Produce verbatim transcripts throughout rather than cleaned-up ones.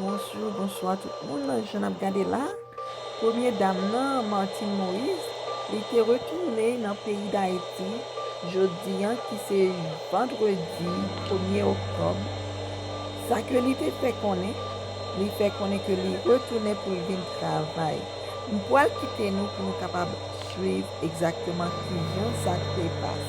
Bonjou, bonswa tout moun nan jan n ap gade la. Premye dam nan, Martine Moïse, li te retounen nan peyi Dayiti jodi a ki se vandredi premye oktòb. Sa ke li te fè konnen, li fè konnen ke li retounen pou l vin travay. M pral kite nou pou nou kapab swiv egzakteman kijan sa te pase.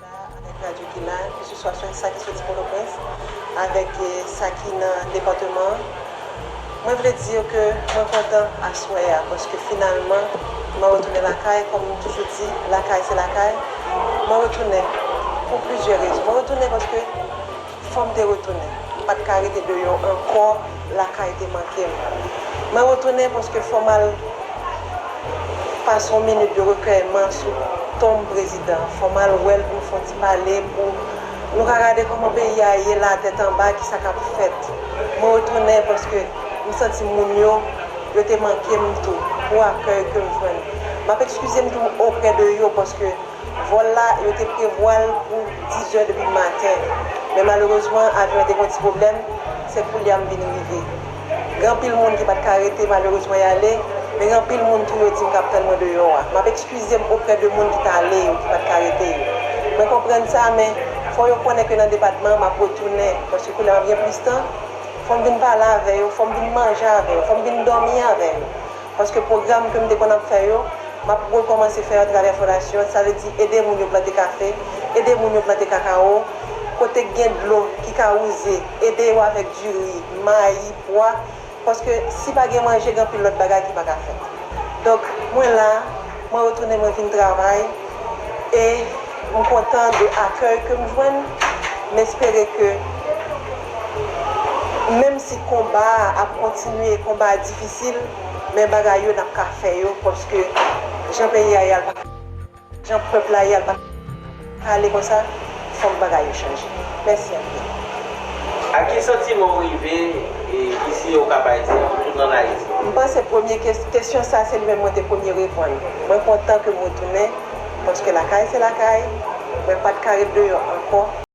La, avèk radyo ki la, keseswa sa ki soti Pòtoprens, avèk, eh, sa ki nan depatman an, mwen vle di yo ke mwen kontan aswè a, paske finalman, mwen retounen lakay, kòm m toujou di, lakay se lakay. Mwen retounen pou plizyè rezon. Mwen retounen paske fò m te retounen. M pa t ka rete deyò ankò, lakay te manke m. Mwen retounen paske fò m al pase yon minit de rekèyman sou tonm prezidan. Fò m al wè l pou n fè yon ti pale, pou nou ka gade kòman peyi a ye la, tèt anba, kisa k ap fèt. Mwen retounen paske m santi moun yo, yo te manke m tou, pou akèy ke m jwenn. M ap ekskize m tou oprè de yo, paske vòl la, yo te prevwa l pou dizè depi maten. Men malerezman, avyon an te gen yon ti pwoblèm, se koulye a m vin rive. Gen anpil moun ki pa t ka rete, malerezman, y ale, men gen anpil moun tou, yo di m k ap tann mwen deyò a. M ap ekskize m oprè de moun ki t ale yo, ki pa t ka rete yo. Mwen konprann sa, men fò yo konnen ke nan depatman an, m ap retounen, paske koulye a m ap gen plis tan, fò m vin pale avè yo, fò m vin manje avè yo, fò m vin dòmi avè yo. Paske pwogram ke m te konn ap fè yo, m ap rekòmanse fè yo atravè fondasyon an, sa vle di ede moun yo plante kafe, ede moun yo plante kakawo, kote k gen dlo ki ka wouze, ede yo avèk diri, mayi, pwa, paske si pa gen manje, gen anpil lòt bagay ki pa ka fèt. Donk, mwen la, mwen retounen, mwen vin travay, e m kontan de akèy ke m jwenn. M espere ke menm si konba a ap kontinye, konba a difisil, men bagay yo n ap ka fè yo, paske Jan peyi a ye a, l pa, jan pèp la ye a, l pa ka ale konsa. Fòk bagay yo chanje. Mèsi anpil. Ak ki santiman w rive e, isi yo Kap Ayisyen, ou tounen ann Ayiti? M panse premye kes- kesyon sa se li menm mwen te premye reponn. Mwen kontan ke m retounen, paske lakay se lakay. Mwen pa t ka ret deyò ankò.